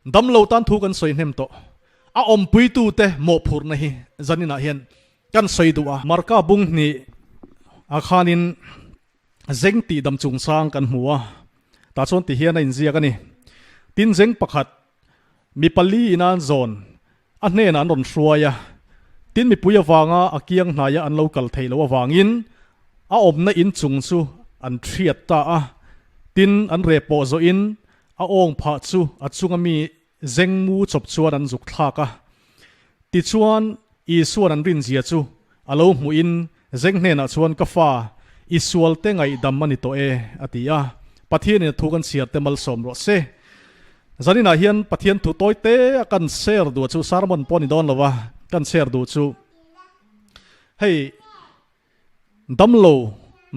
Damlo tan thu kan sawi hnem tawh. A awmpuitute mawhphurhna hi zaninah hian kan sawi duh a. Marka bung hnih ah khanin zeng tih dam chungchang kan hmu a, tah chuan ti hian a inziak a ni. Tin zeng pakhat mi pali ina an zawn a hnenah an rawn hruai a, tin mipui avanga a kiang hnaia an lo kal theih loh avangin a awmna in chung chu an thiat ta a, tin an reh pawh zawhin a awng phah chu a chunga mi zeng mu chawp chuan an zuk thlak a. Tichuan Isuan an rinzia chu a lo hmuhin zeng hnenah chuan ka fa, i sualte ngaihdam a ni tawh e, a ti a. Pathianin a thu kan chhiar te malsawm rawh se. Zaninah hian Pathian thu tawi te a kan share duh chu sermon pawh a ni dawn lo a, kan share duh chu hei damlo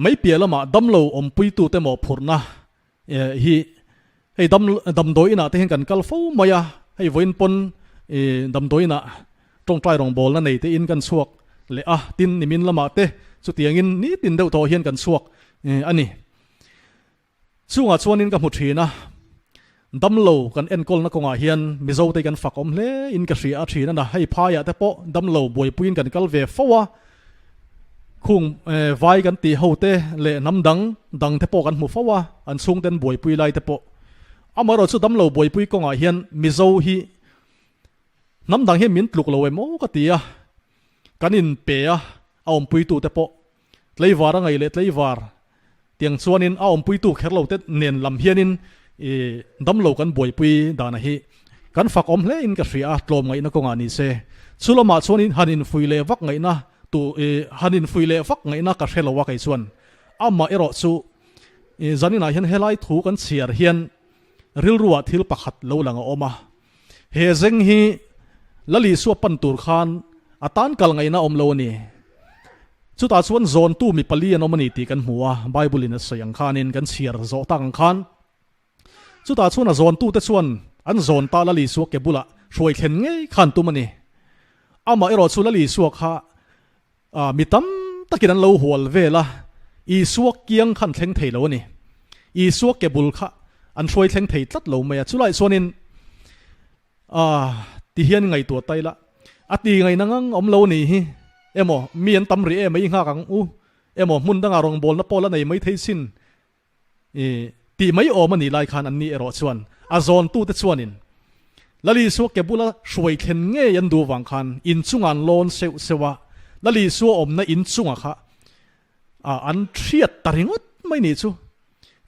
mai piah lamah damlo awmpuitute mawhphurhna hi hei dam damdawi inah te hian kan kal fo mai a, hei vawiin pawn ih damdawi inah tawngtai rawngbawlna nei te in kan chhuak leh a, tin nimin lamah te chutiangin nitin deuh tawh hian kan chhuak a ni. Chungah chuanin ka hmu thin a, damlo kan enkawlna kawngah hian Mizo te kan fak awm hle in ka hria a thin a na, hei phaiah te pawh damlo buaipuiin kan kal ve fo a, Khung vai kan tih ho te leh hnam dang dang te pawh kan hmu fo a, an chhungten buaipui lai te pawh. Amaherawh chu damlo buaipui kawngah hian Mizo hi hnam dang hian min tluk lo em aw ka ti a, kan inpe a, a awmpuitu te pawh tleivar a ngaih leh tleivar tiang chuanin a awmpuitu kher lo te nen lam hianin i damlo kan buaipui dana hi kan fak awm hle in ka hria a, tlawm ngaihna kawngah ni se. Chu lamah chuanin han infui leh vak ngaihna tu i han infui leh vak ngaihna ka hre lo a kei chuan. Amah erawh chu i zaninah hian helai thu kan chhiar hian rilruah thil pakhat lo lang a awm a. He zeng hi Lalisua pan tur khan a tan kal ngaihna awm lo a ni. Chutah chuan zawntu mi pali an awm a ni tih kan hmu a, Bible in a sawi ang khanin kan chhiar zawh tak ang khan. Chutah chuan a zawntute chuan an zawn ta Lalisua ke bulah hruai thlen ngei khan tum a ni. Amah erawh chu Lalisua kha mi tam takin an lo hual vel a, Isua kiang khan thleng thei lo a ni. Isua ke bul kha an hruai thleng thei tlat lo mai a. Chulai chuanin ti hian ngaihtuah ta ila, a ti ngaihna ngang awm lo ni hi emaw, mi an tam rih em mai nghak ang u emaw, hmun dangah rawngbawlna pawh la nei mai thei sin I tih mai awm a nih lai khan anni erawh chuan a zawntute chuanin Lal Isua ke bula hruai thlen ngei an duh vang khan inchungah an lawn seuh seuh a, Lal Isua awmna inchungah kha an hriat ta ringawt mai nih chu.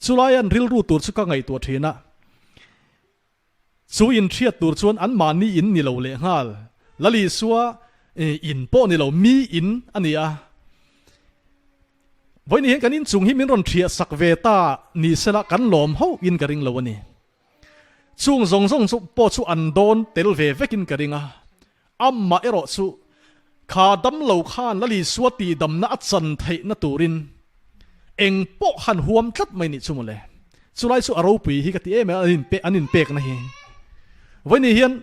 Chulai an rilru tur chu ka ngaihtuah thin a. Chu inhriat tur chuan anmahni in ni lo lehnghal. Lal Isua in pawh ni lo, mi in a ni a. Vawiin hian kan inchung hi min rawn hriah sak ve ta ni sela kan lawm hauh in ka ring lo a ni. Chung zawng zawng chu pawh chu an dawn tel ve vekin ka ring a. Amah erawh chu kha damlo khan Lal Isua tihdamna a chan theihna turin eng pawh han huam tlat mai nih chu mawle. Chulai chu a ropui hi ka ti em em a, an inpekna hi. Vawiin hian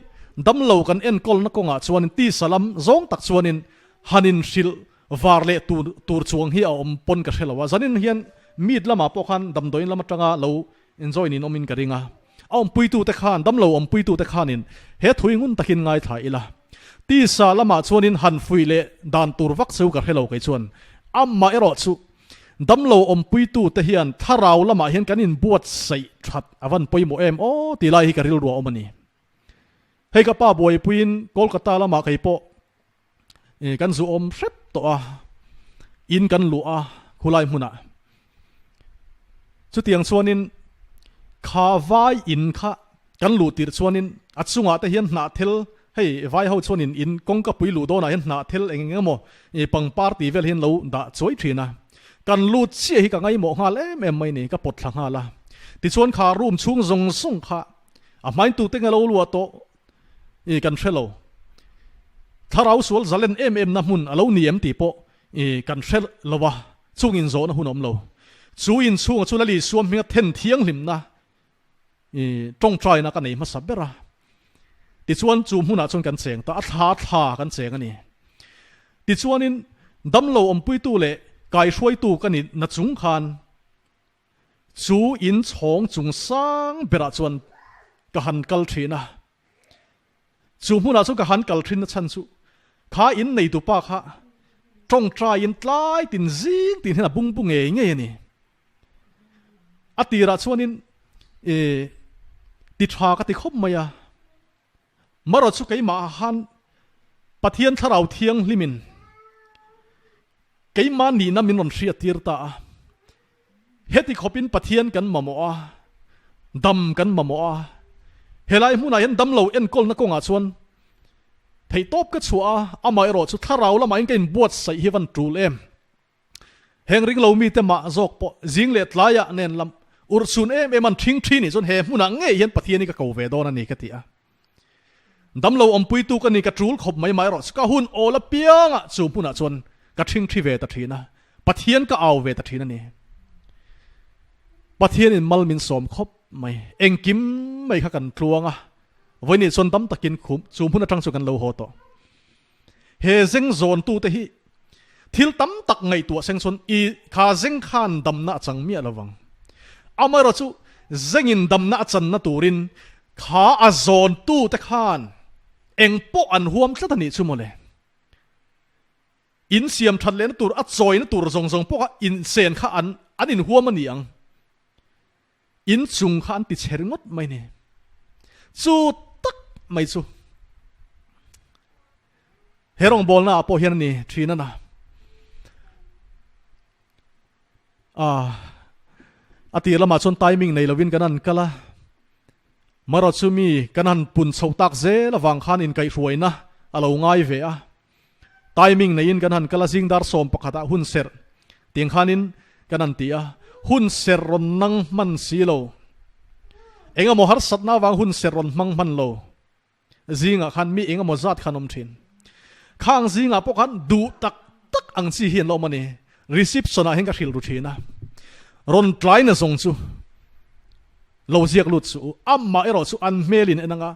damlo kan enkawlna kawngah chuanin tisa lam zawng tak chuanin han inhrilh var leh tur tur chuang hi a awm pawn ka hre lo a, zanin hian meet lamah pawh khan damdawiin lam atanga lo enjoy nin awmin ka ring a, a awmpuitute khan damlo awmpuitute khanin he thui ngun takin ngaithla ila, tisa lamah chuanin han fuih leh dan tur vak cheu ka hre lo kei chuan, amah erawh chu damlo awmpuitute hian thlarau lamah hian kan inbuatsaih that a van pawimawh em aw tih lai hi ka rilru a awm a ni. Hei ka pa buaipuiin Kolkata lamah kei pawh kan zu awm hrep tawh a, in kan luh a khulai hmunah. Chutiang chuanin kha vai in kha kan luh tirh chuanin a chungah te hian hnah thil, hei vai ho chuanin in kawngka pui luh dawnah hian hnah thil eng eng emaw pangpar tih vel hian lo dah chuai thin a. Kan lut chiah hi ka ngaihmawh nghal em em mai ni, ka pawt thla nghal a. Tichuan kha room chhung zawng zawng kha a hmaintute nge lo luah tawh i kan hre lo. Thlarau sual zalen em em na hmun a lo ni em tih pawh i kan hre lo a, chung inzawhna hun a awm lo. Chu inchhunga chu Lali Suam hminga then thianghlimna i tawngtaina ka nei hmasa ber a. Tichuan chu hmunah chuan kan cheng ta a, thla thla kan cheng a ni. Tichuanin damlo awmpuitu leh kaihruaitu ka ni na chung khan Chu in chhawng chung sang berah chuan ka han kal thin a. Chu hmunah chuan ka han kal thin na chhan chu kha in neitu pa kha tawngtaiin tlai tin zing tin hian a bung bu ngei ngei a ni. A tirah chuanin e ti tha ka ti khawp mai a, marawh chu keimah ah khan Pathian Thlarau Thianghlimin keimah nihna min rawn hriat tir ta a, heti khawpin Pathian kan mamawh a, dam kan mamawh a, helai hmunah hian damlo enkawlna kawngah chuan theihtawp ka chhuah a, amaherawh chu Thlarau lamah hian ka inbuatsaih hi van tul em. Heng ringlo mite mah zawk pawh zing leh tlaiah nen lam urhsun em em an thing thin nih chuan he hmunah ngei hian Pathian hi ka ko ve dawn a ni ka ti a. Damlo awmpuitu ka ni ka tul khawp mai mai erawh chu ka hun awl apiangah chu hmunah chuan ka thing thi ve ta thin a, Pathian ka au ve ta thin a ni. Pathianin mal min sawm khawp mai, engkim mai kha kan tluang a, vawiin chuan dam takin khum chu hmun atang chu kan lo haw tawh. He zeng zawntute hi thil tam tak ngaihtuah seng chuan i kha zeng khan damna a chang miah lovang. Amaherawh chu zengin damna a channa turin kha a zawntute khan eng pawh an huam tlat a nih chu mawle. In siam that lehna tur a chawina tur zawng zawng pawh kha insen kha an an inhuam a ni ang. In chung kha an ti chhe ringawt mai ni. Chu tak mai chu he rawngbawlna ah pawh hian a ni thin a na. Ah, a tir lamah chuan timing nei lovin kan han kal a, marawh chu mi kan han pun chho tak zel avang khan inkaihhruaina a lo ngai ve a. Timing neiin kan han kal a, zing dar 11 ah hun serh tiang khanin kan han ti a, hun serh rawn nang hman si lo. Eng emaw harsatna avang hun serh rawn hmang hman lo. Zingah khan mi eng emaw zat khan awm thin. Khang zingah pawh khan duh tak tak ang chi hi an la awm a ni. Reception ah hian ka hrilh ru thin a, rawn tlai na zawng chu lo ziak lut suh u, amah erawh chu an hmelin en anga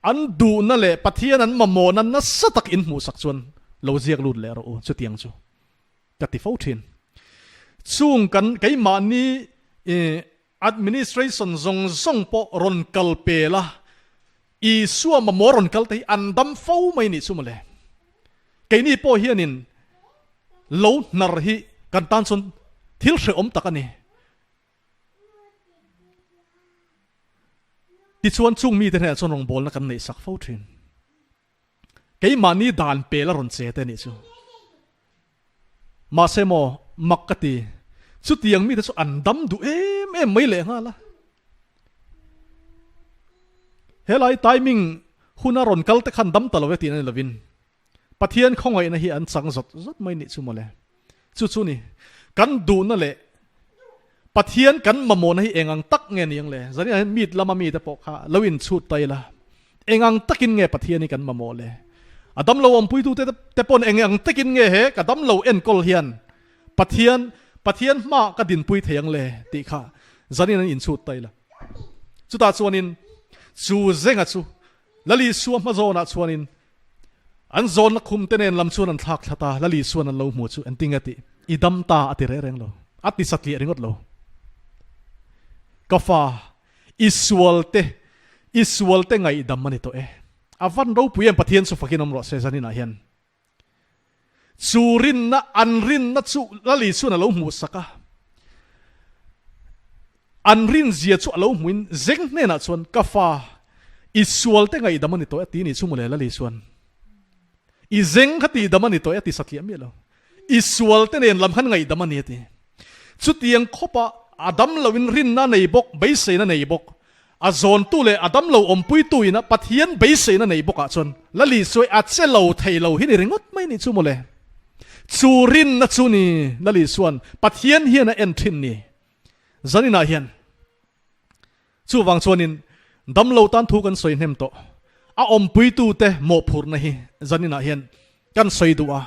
An duhna leh Pathian an mamawhna nasa tak in hmuhsak chuan lo ziak lut leh rawh u, chutiang chu ka ti fo thin. Chung kan keimahni administration zawng zawng pawh rawn kal pel a, Isua mamawh rawn kal te hi an dam fo mai nih chu mawle. Keini pawh hianin lo hnar hi kan tan chuan thil hrehawm tak a ni. Tichuan chung mite hnenah chuan rawngbawlna kan neih sak fo thin. Keimahni dan pel a rawn che te nih chu. Mahse maw mak ka ti, chutiang mite chu an dam duh em em mai leh nghal a. Helai timing huna rawn kal te khan dam ta lo e tih na ni lovin Pathian khawngaihna hi an chang zawt zawt mai nih chu mawle. Chu chu ni, kan duhna leh Pathian kan mamawhna hi eng ang tak nge ni ang le? Zaninah hian meet lama mite pawh kha lo inchhut ta ila, eng ang takin nge Pathian hi kan mamawh le? A damlo awmpuitute te pawn eng ang takin nge he ka damlo enkawl hian Pathian Pathian hmaah ka dinpui thei ang le tih kha zanin an inchhut ta ila. Chutah chuanin chu zenga chu Lal Isua hma zawnah chuanin an zawnna khum te nen lam chuan an thlak thlat a, Lal Isua'n an lo hmu chu engtinge tih i dam ta a ti reh reng lo, a ti satliah ringawt lo. Ka fa, i sual te, i sual te ngaihdam a ni tawh e. A van ropui em Pathian chu fakin awm rawh se zaninah hian. Chu rinna, an rinna chu Lal Isua'n a lo hmuhsak a. An rinzia chu a lo hmuin zeng hnenah chuan, Ka fa, i sualte ngaihdam a ni tawh e, ti nih chu mawle Lal Isua'n. I zeng kha tihdam a ni tawh e, a ti satliah miah lo. I sualte nen lam khan ngaihdam a ni, a ti. Chutiang khawpa a dam loin rinna a nei bawk, beiseina nei bawk. A zawntu leh a damlo awmpuitu ina Pathian beiseina nei bawkah chuan Lal Isuai a che lo thei lo hi ni ringawt mai nih chu mawle. Chu rinna chu ni Lal Isua'n Pathian hian a en thin ni. Zaninah hian chuvang chuanin damlo tan thu kan sawi hnem tawh. A awmpuitute mawhphurhna hi zaninah hian kan sawi duh a.